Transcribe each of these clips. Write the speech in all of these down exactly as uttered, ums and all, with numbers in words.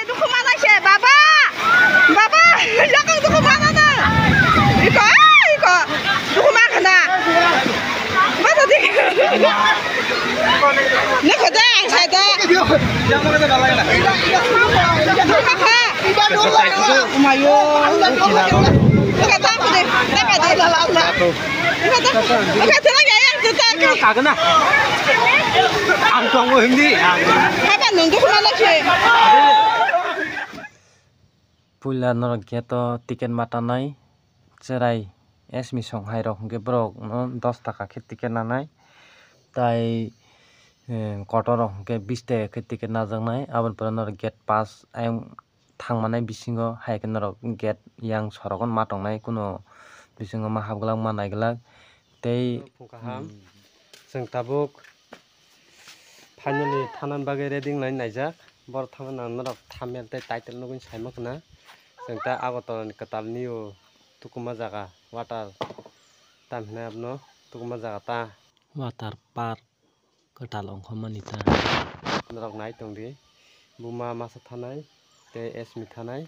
Dukhu mana se, baba. Baba, yakung dukhu mana na. Iko, ah, iko. Dukhu mana na. Masa di. Ni kho da, sai da. Dukhu mana. Mayo. Kata apa deh? Apa deh? Kagana. Ang tongo hindi. Haba nung dukhu mana se? Puila norok gate o ticket ma tanai, cherai S M song hai rok hwnkhe borok no dos taka khe ticket nanai, tai, eh, kotor rok hwnkhe bis taka khe ticket najaknai, aboni pore norok gate pass ayang thangmanai bisingo hai khe norok gate yang sorogo ma tongnai, kuno bisingo ma hapglak ma naiglak tei. Phung kaham. Hmm. Chwng tabuk finally thanani bagwi ready wnglaina naijak. Borok thangna nang norok thumbnail tei title nugwi saima khna. Chwng ta Agartala ni kwtal new tukuma jaga water tam hinai abono tukuma jaga ta. Water park. Kwtal ongkhormani ta. Norok nai tongdi, buma masa thanai tei S M thanai.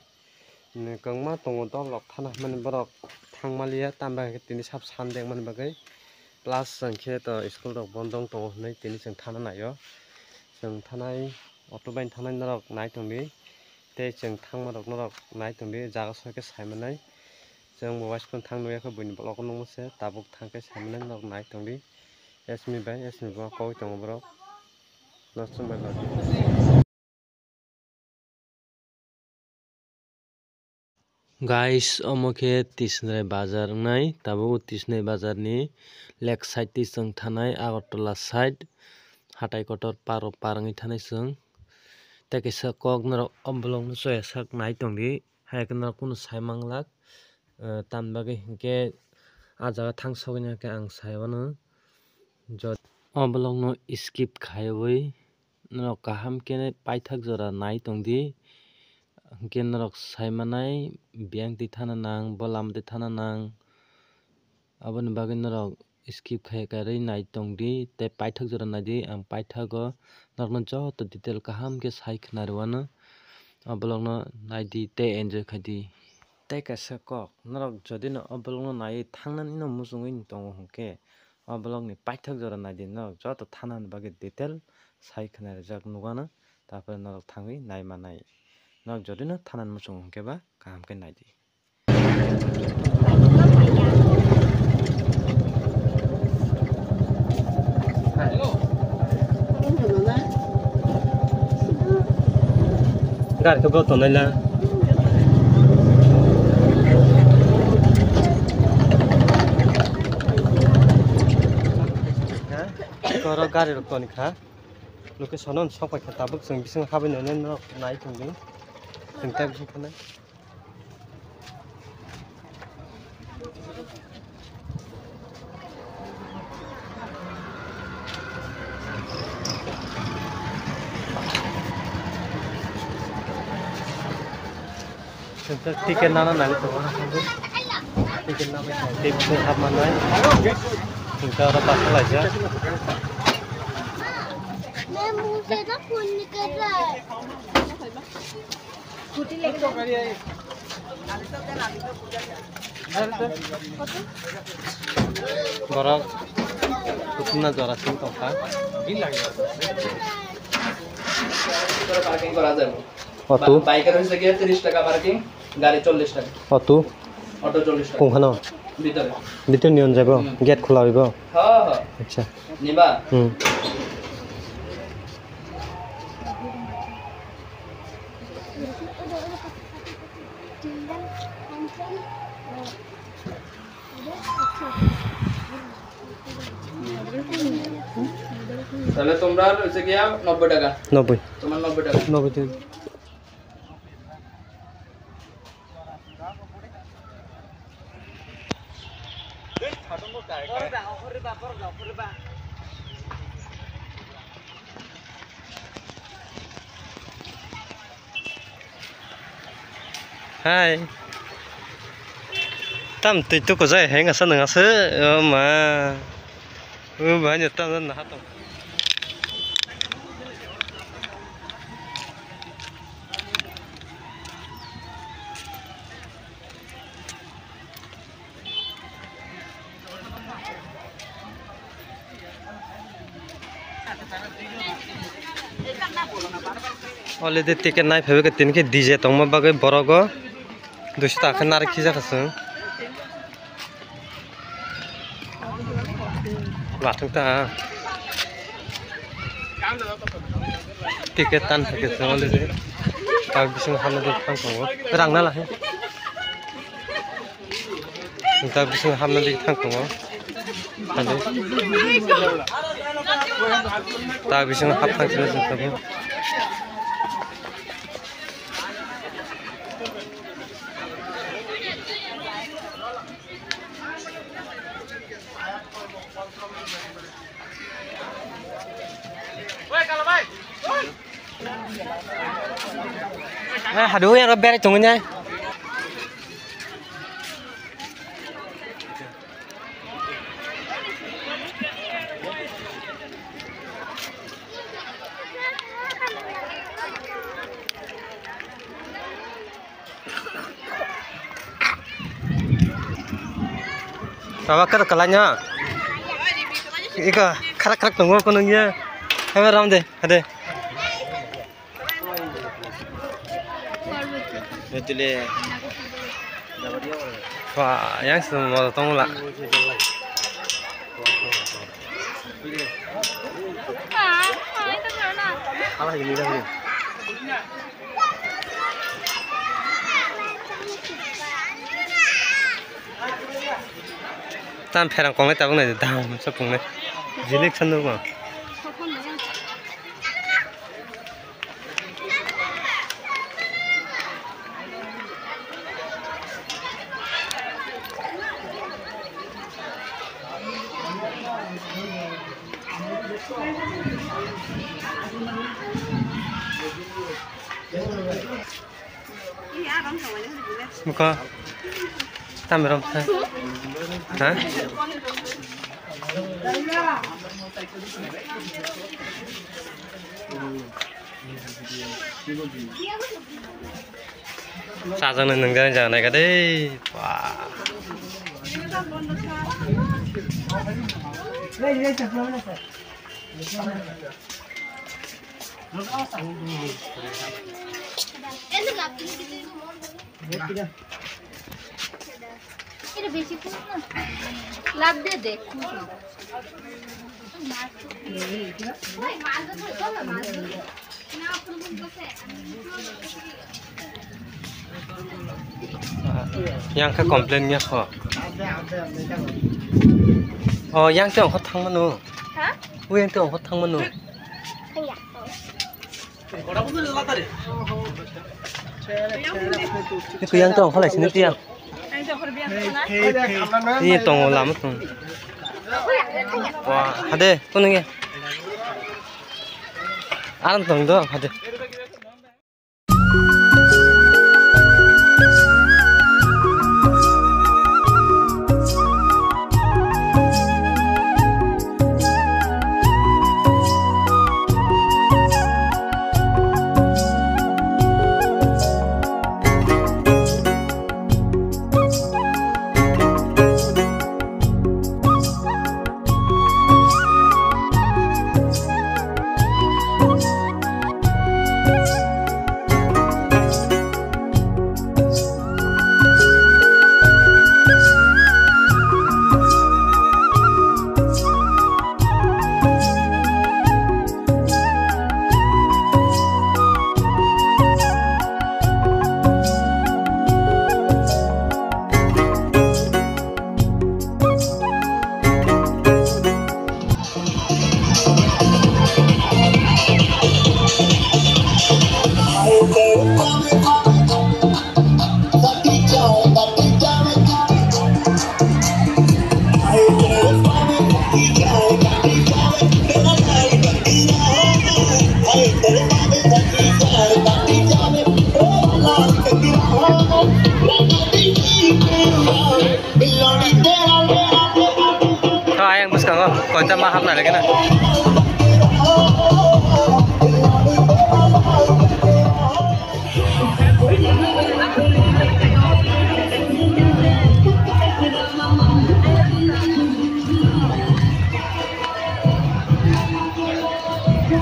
Kwbangma tongo dol rok thana hwnmani borok thangmaliya, tamni bagwi tini sab Sunday wngmani bagwi. Plus chwng khe to school rok bondo wng tongo hwnwi tini chwng thana naio. Chwng thanai auto bai thanai norok nai tongdi tei chwng thangma rok norok nai tongdi, jaga soi khe saimanai. Chwng bo uaisukhe thang nukya khe buini vlog o nukmani se tabuk thang khe saimanai norok nai tongdi. S M bai, S M bo koi tongo borok. Guys, omo khe Tisnrai bazar wngnai, tabuk o Tisnrai bazar ni lake side twi chwng thanai Agartala side, hatai kotor par o par wngwi thanai chwng. Tei kaisa kok norok o vlog no chaya sak nai tongdi. Hai khe norok kunu sai manglak, eh, tamni bagwi hinkhe ah jaga thang sogwini hinkhe ang sai mano. Jot-, o vlog no skip khaiwi norok kaham khe paithak jora nai tongdi, hinkhe norok sai manai biyang twi thana nang, bo lama twi thana nang. Aboni bagwi norok skip khai karwi nai tongdi tei paithak jora naidi, ang paithago norokno joto detail kaham khe sai khna rwano. O vlog no naidi tei enjoy khaidi. Tei kaisa kok, norok jodi no o vlog no naiwi thangnani no muchungwi tongo hwnkhe, o vlog ni paithak jora naidi, norok joto thanani bagwi detail sai khna rijak nukano, tarpore norok thangwi nai manai. Norok jodi no thanani muchungo hwnkhe ba kaham khe naidi. Gari khe bo tongnai la. Oro gari rok toni kha. Location o sok pai kha, tabuk chwng bising habai nai nai no nai tongdi. Chwng ta bising thanai. Chwng ta ticket nana nangwi tongo. Ticket nana nangwi tongo. Tei bising hap mannai. Chwng ta oro bus laijak. Borok kuthumna jora sing tongkha. Parking kora jabo. Auto. Ba-, biker hoise giye tiris taka parking, gari chollish taka. Auto. Auto chollish taka. Kungkhano? Bhitore. Bhitor niyon jabo? Hmm. Gate khula hoibo? Ha, ha. Acha. Niba? Hmm. তাহলে তোমরা হচ্ছে গিয়া নব্বই টাকা। নব্বই। তোমার নব্বই টাকা। নব্বই দিন। Hai. Tam twi tuku jai hai ngasa nang asa. O ma. O ba ni tam na ha tong. Already ticket nai phaibai khe, tini khe D J tongma bagwi borogo duiso taka khe narwk khijak kha chwng. Lathung ta. Ticket tan phai khe chwng already tak bising hamna di thang tongo. Rang na la he. Dak bising hamna di thang tongo. Hadi. Dak bising hap thang sini sini tongo. Eh, hadu yang berai tunggu nya. Baba, kar kalanya. Ika, kharak kharak tongo kono ya. Hebe ram de, hade. Betule. Wah, yang semua tong la. Alah, ini dah. Tam pherang kongnai tabuk nai dam sa pungnai. Jilik san dukma. Muka. Tam rom sa. Ha? Sajang nang nang jang jang nai ka dei. Wah. Love they they. Yang khe complain ya kho. Oh, yang te ongkho thang mano. Ha? O yang te ongkho thang mano. Thang ya. Iko yang te ongkho lai sini tiang. Ini tongo lama tong. Wah, hade, kuning ya. Aram tong do, hade. Kha ayang bwskango koita ma hapna lagi na. Ba,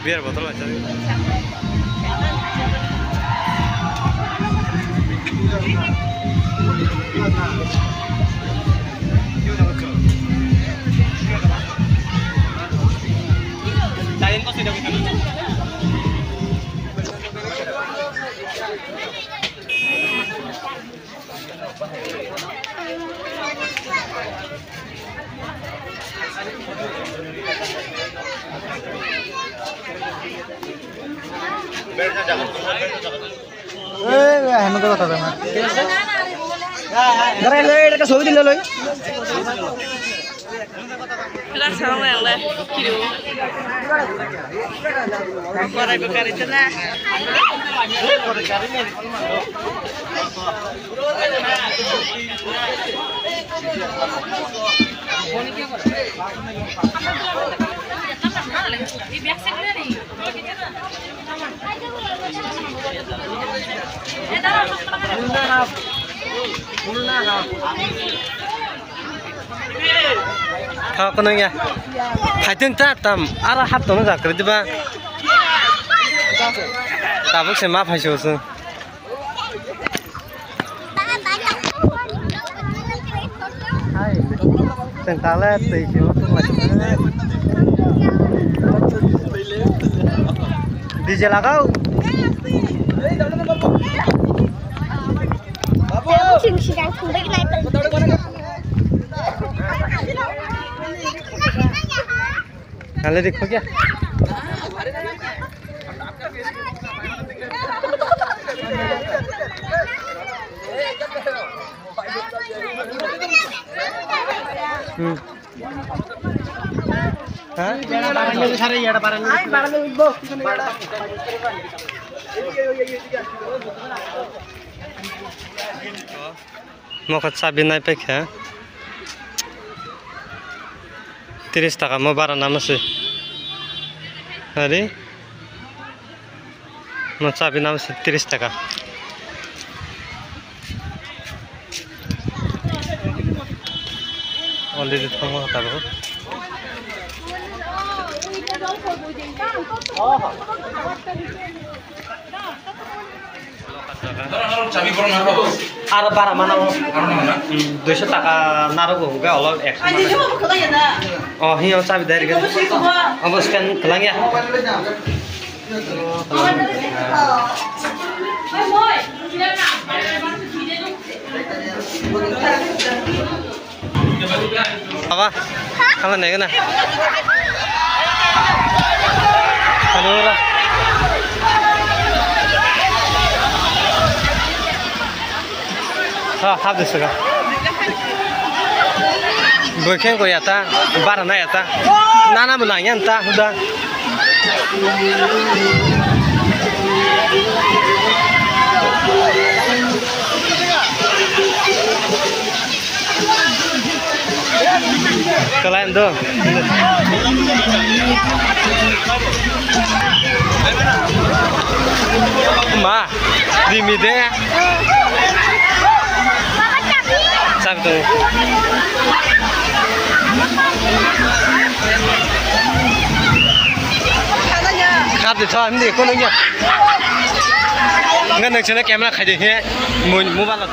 beer bottle acha. এই, এই, হেমন্ত কথা কয় না। দাঁড়া, এই, এই, এটা ছবি দিলে লই। Relax ang lang, le. Kiro. Korai bo kari tana. Tha kono ya. Phaiteng ta tam ara hap tono jakre diba. Tabuk se ma phaiso se. Tengkale tei sima tu mai. D J lagao. Nale dekho kya? Hmm. Ha? Mokha chabi nai paikha. Tris taka mo bara nama se. Hari. Mo chabi nama se tris taka. Already thangma tabuk. Aro bara mana o. Aro mana? Hmm, duiso taka narogo, hwnkhe olo ekso mana. O, hiyo chabi direct. Obo scan kwlangya. Baba, kama nai gana. Halo ra. Ha, ha, de sega. Boikhen ko yata, bara na yata. Nana mo nang yan ta, huda. Kalayan do. Ma, di mi de. Sak do. Kap de tho, hindi ko nang ya. Ngan nang chana camera khai de he. Mo-, mobile.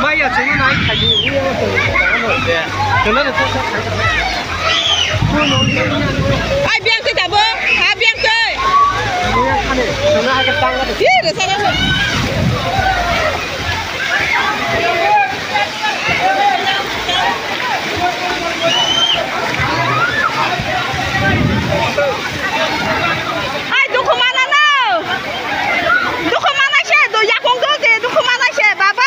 Maya, chini nai khai di. Ai, biang twi tabuk. Ah, biang twi. Ih, resa, resa. Ai, dukhu mana no? Dukhu mana se, do yakung do de, dukhu mana se, baba.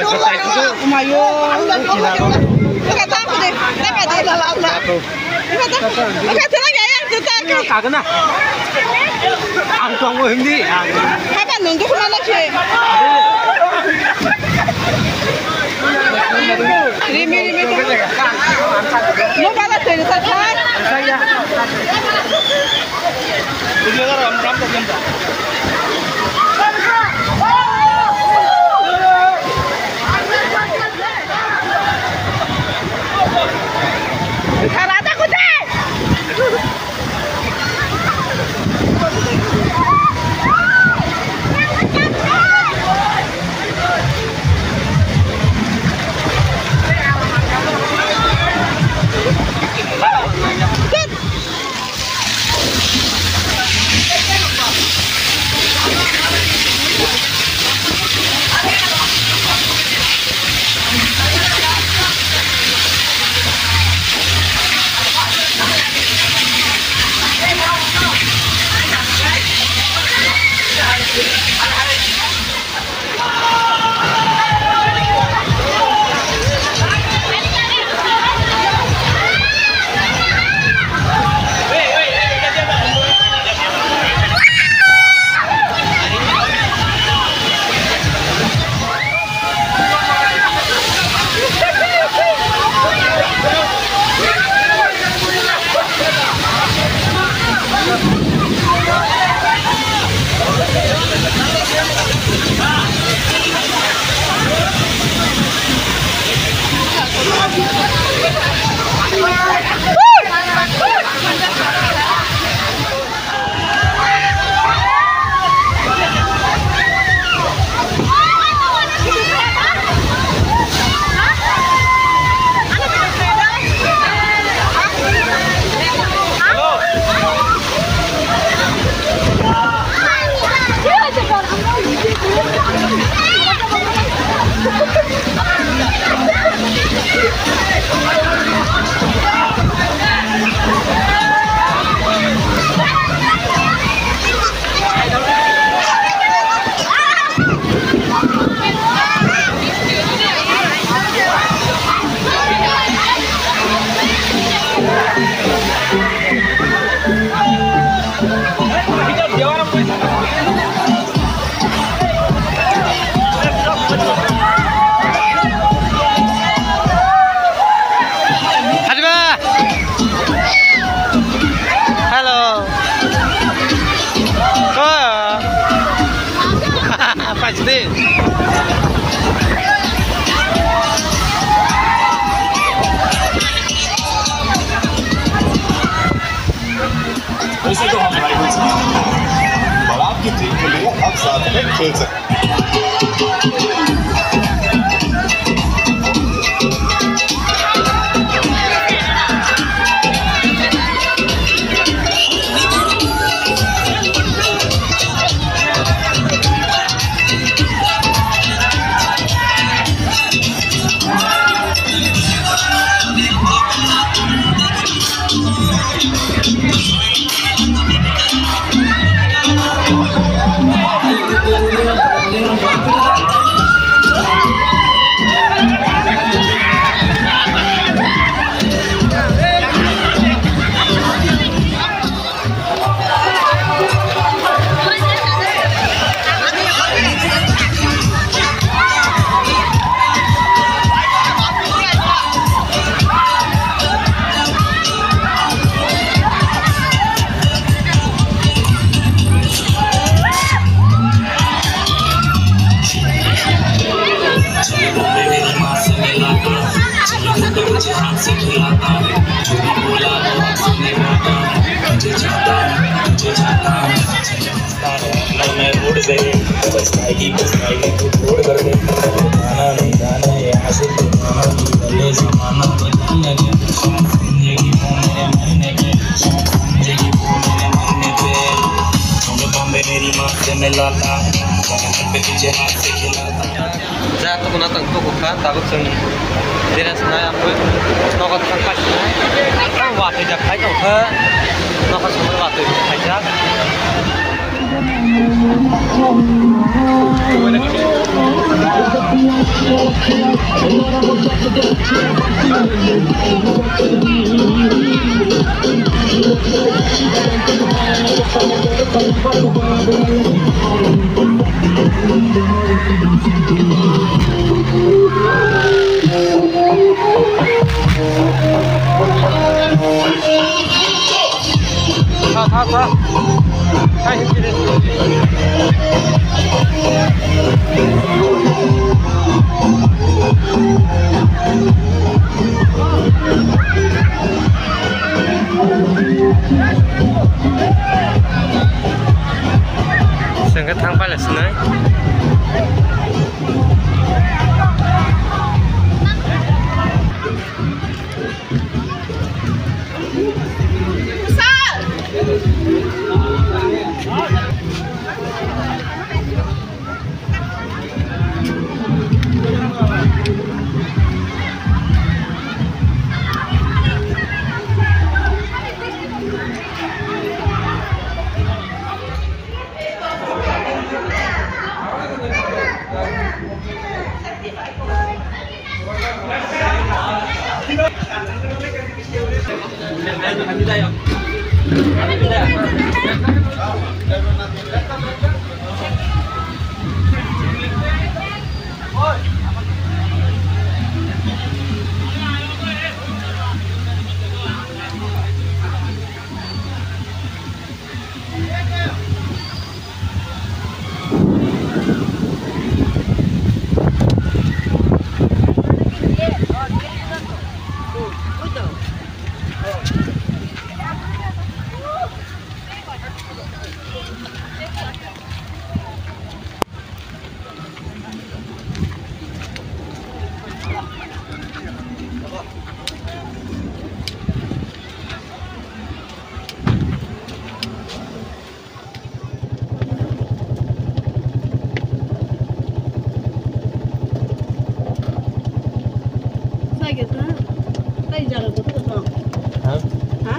Umayo. Kagana. Ang tongo hindi. Haba nung dukhu mana se. Rimi, rimi, rimi. Mo bala teri sa thai. Kharata kutai. Hadi ba. Hello. Ko. Pasti. वैसे तो हम राइवल्स नहीं हैं, पर आपकी टीम के लिए हम साथ में खेल सकते हैं। मैं रोड पे बस आएगी, बस आएगी, तू रोड कर दे। गाना नहीं गाना, ये आशिक दीवाना, तू पहले जमाना बताने दे। समझेगी वो मेरे मरने पे, समझेगी वो मेरे मरने पे। छोड़ बॉम्बे मेरी माँ से मिलाता, कमर पे तुझे हाथ से खिलाता। Ja, tokona tang tokokha, tabuk chwng dress nai apui nogo thang paisana. Ang watwi jak phai tongkha, nokha songwi watwi phaijak. Tha, tha, tha. Hai, hai, hai. Sengke thang pala sinai. Sai khe ta, tai jaga kotor kotor. Ha? Ha?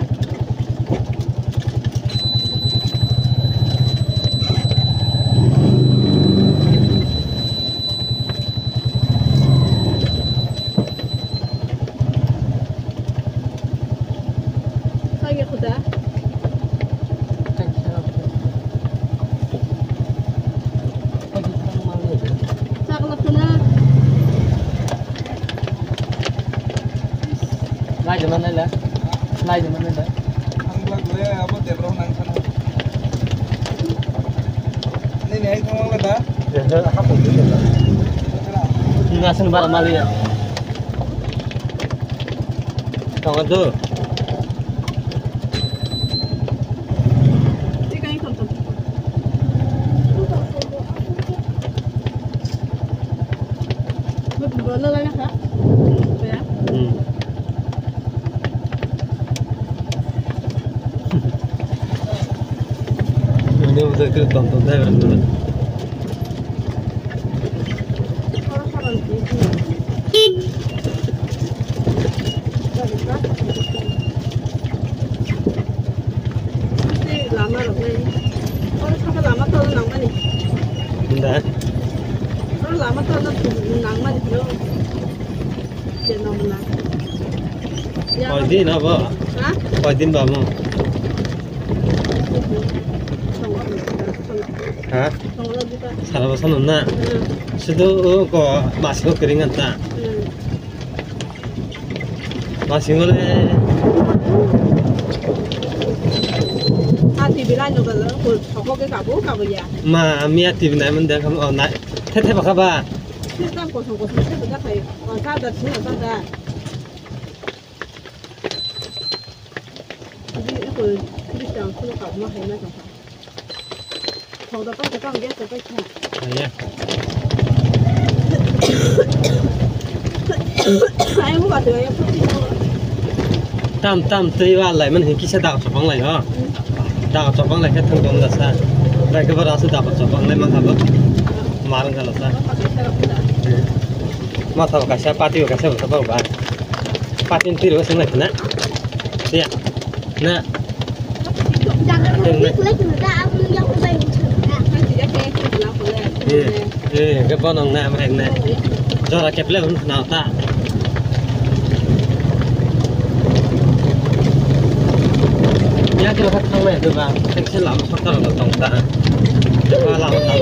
Sai khe khuda. Chakla khuna. Nai de manai la. Nai de manai la. Ang ba gue abo de bro nang sana. Ni ni hai thang la da. Ngasing bara mali ya. Tong tu. Hmm. Ini udah ke tonton saya kan dulu. Lama rok nai. Oro saka lama tol nangmani. Nda. Oro lama tol nangmani bro. Koi din abo? Ha? Koi din ba mo? Ha? Sara bwsano na? Hmm. Sudu o ko masiko kering anta. Hmm. Masiko le. Ah, T V line no galo, ko soko ke kabo, kabo ya. Ma, ami a T V nai man deng kam, oh, nai. The the baka ba. Sir tam kosong kosong the baka khai. Oh, sa da, sa da. Di ko Christian ko kabo ma hai na ka. Thok da pa ka gas ka kha. Aya. Ai mo ba to ya. Tam tam tei wa lai man hin kisa da chopang lai ho. Da chopang lai khe thang dom da sa. Bai ke bara su da chopang lai man ka ba. Mar ga la sa. Ma tha ka sa pati ka sa ba ba. Pati ti ro sing lai na. Sia. Na. Jaga ko ni kulai tu da aku yang kulai. Eh, eh, ke bonong na, mai na. Jora keple hun na ta. Ya ke khat thang na, ba, taxi lam sakar lo tong ta. Ba, lam, lam.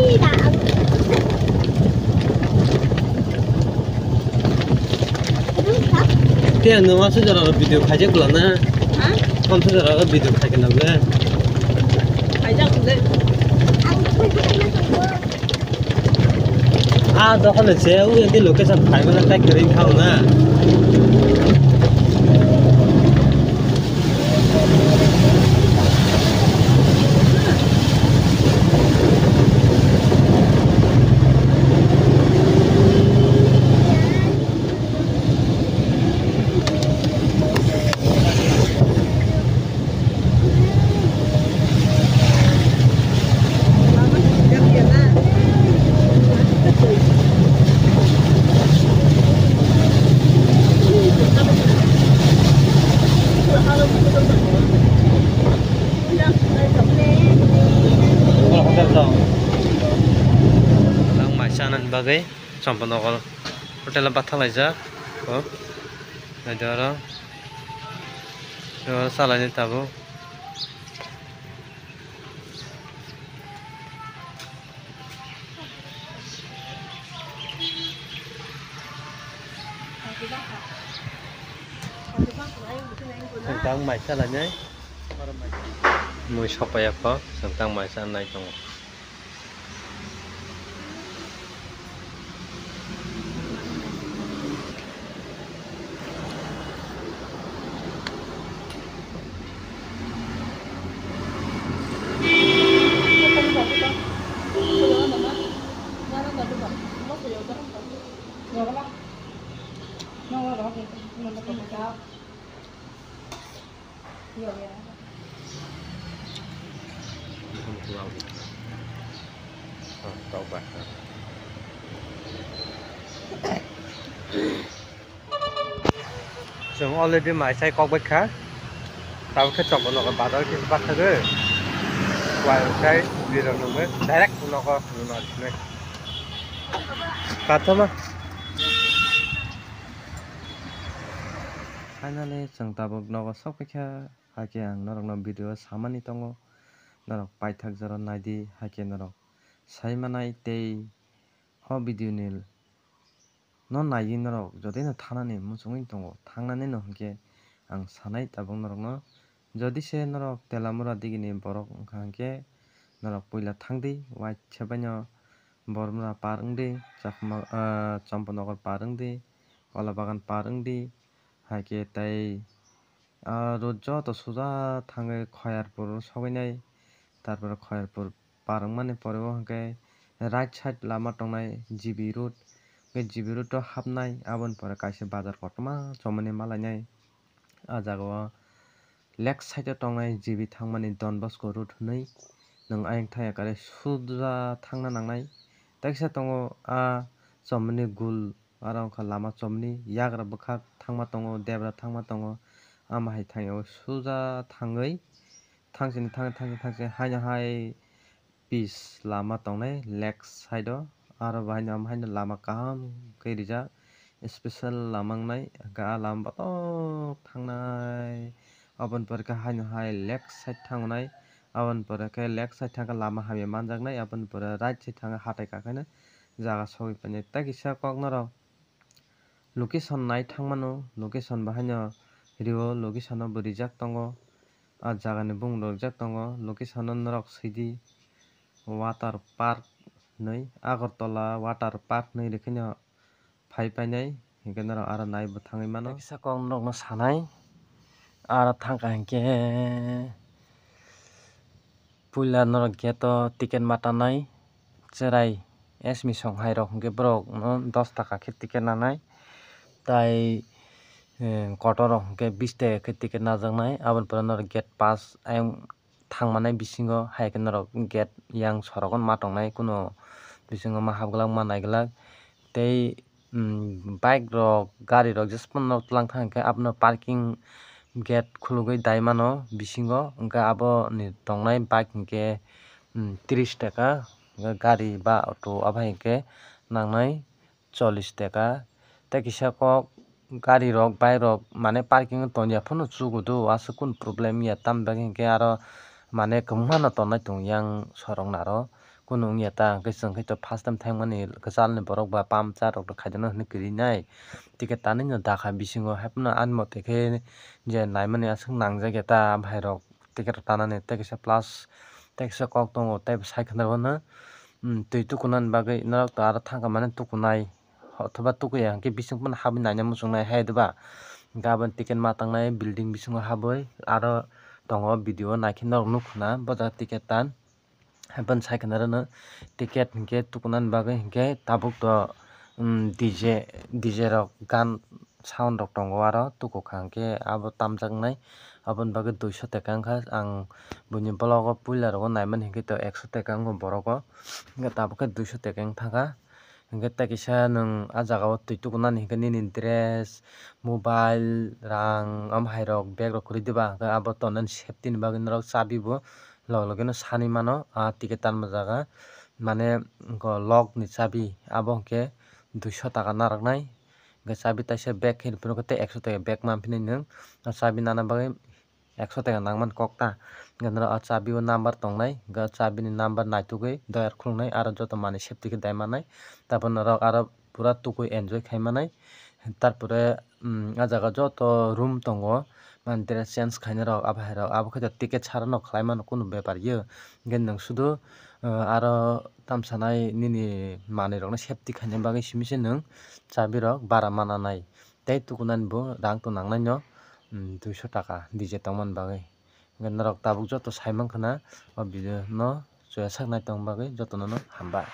Te ang nungma sujara ro video khaijak bwla na? Ha? Kon sujara ro video khaikhe nabwle? Khaijak bwle. Ah, dokhano se, o hindi location khaimana, tak kering khao na. Ang mai chanani bagwi Champanagar hotel o bathang laijak. O, naidi oro. Oro salaini tabuk. Tang mai salainai. Mui sopaiya kho, tang mai sanai tongo. Chwng already mai chai kok bai kha. Tabuk khe Champanagar bazar khe bathagwi. Wai khai biro nungwi direct nogo nungwi sinai. Kathoma. Finally, chwng tabuk nogo sok paikha. Hakhe ang norokno video o samani tongo, norok paithak jora naidi, hakhe norok sai manai tei o video ni no naiwi norok jotoino thanani muchungwi tongo, thangnani no hinkhe ang sanai tabuk norokno, jodi se norok Telamura digini borok wngkha hinkhe norok puila thangdi, waisa baino Bormura par wngdi, Chakma, ah, Champanagar par wngdi, Kolabagan par wngdi, hakhe tei Ah, road joto suja thangwi Khoyarpur sogwinai, tarpore Khoyarpur par wngmani pore o hwnkhe right side lama tongnai G B road, hwnkhe G B road o hapnai, aboni pore kaisa bazar kotorma chomani malainai. Ah jaga o left side o tongnai G B thangmani Don Bosco road hwnwi nwng ayang thaya kare suja thangna nangnai. Teksa tongo ah chomani gul. Aro wngkha lama chomni yagra bwkhak thangma tongo, debra thangma tongo, ama hai thangya o suja thangwi thangsini thangwi thangsini thangsini haino hai pis lama tongnai left side o, aro bo haino, haino lama kaham khe rijak, special lama wngnai, hwnkhe ah lama bothop thangnai, aboni pore khe haino hai left side thangnai, aboni pore khe left side thangkhe lama hamya manjaknai, aboni pore right side thangkhe hatai kakhaino jaga sogwi painai. Tei kisa kok norok location nai thangmano, location bo haino rio, location o bo rijak tongo, ah jagani bumung rok rijak tongo, location o norok swidi water park hinwi, Agartala water park hinwi rikhaino phai painai, hinkhe norok aro nai bo thangwi mano. Tei kisa kok norokno sanai, aro thangkha hinkhe. Puila norok gate o ticket ma tanai, cherai S M E song hai rok hwnkhe borok no dos taka khe ticket nanai, tai, eh, kotor rok hwnkhe bis taka khe ticket najaknai, aboni pore norok gate pass ayang thangmani bisingo hai khe norok gate yang sorok ma tongnai, kuno bisingo ma hapglak ma naiglak tei. Bike rok, gari rok jesa phano twlang thang khe abono parking gate khulugwi dai mano bisingo, hwnkhe aboni tongnai bike hinkhe tris taka, hwnkhe gari ba auto abo hai khe nangnai chollish taka. Tei kisa kok gari rok, bike rok mane parking o tongya phano chugo do, aswk kunu problem ya, tamni bagwi hinkhe aro mane kwbangma no tongnai tong yang sorok naro kunu wngya ta, hwnkhe chwng khe to first time thangmani kwchalni borok ba pamchar rok khaijano hinwi kwrwi nai. Ticket tanwi no dakha bisingo, haiphano ani mote khe je naimani aswk nangjak ya ta bahai rok ticket rok tanani, tei kisa plus tei kisa kok tongo, tei bo sai khwna bono, um, twi tukunani bagwi norok to aro thangkha mane tukunai, othoba tukuya hwnkhe bising phano habwi naina muchungnai hai diba? Hwnkhe aboni ticket ma tangnai building bisingo habwi aro tongo, video o naikhe norok nukkha na bo jaga ticket tan. Haibani sai khwna rwno ticket hinkhe tukunani bagwi hinkhe tabuk to, um, D J, D J rok gan sound rok tongo, aro tukukha hinkhe abo tamjaknai. Aboni bagwi duiso taka wngkha. Ang buini vlog o puila rogo naimani hinkhe to ekso taka wngo borogo, hinkhe tabuk khe duiso taka wngthangkha. Hinkhe tei kisa nwng ah jagao twi tukunani hinkhe nini dress, mobile, rang, omo hai rok bag rok kwrwi diba, hinkhe abo tongnani safety ni bagwi norok chabi bo log logino sanwi mano. Ah ticket tanma jaga mane lock ni chabi abo hinkhe duiso taka narwknai. Hinkhe chabi taisa bag khe phunukhe tei ekso taka bag manphinai nwng. Ah chabi nana bagwi ekso taka nangmani kok ta. Hinkhe norok ah chabi o number tongnai, hinkhe ah chabi ni number naitugwi doyar khuluknai, aro joto manwi safety khe dai mannai. Tabuk norok aro pura tukui enjoy khai mannai. Tarpore, um, ah jaga joto room tongo, mane dress change khainai rok, abo hai rok, abo khe to ticket sara no khlai mano, kunu bepar ya. Hinkhe nwng sudu, uh, aro tamsanai nini manwi rokno safety khaina bagwi simi se nwng chabi rok bara mana nai. Tei tukunani bo rang to nangnai no, um, duiso taka D J tongmani bagwi. Hinkhe norok tabuk joto sai mankha na o video no chuya sak nai tongmani bagwi jotono no hambai.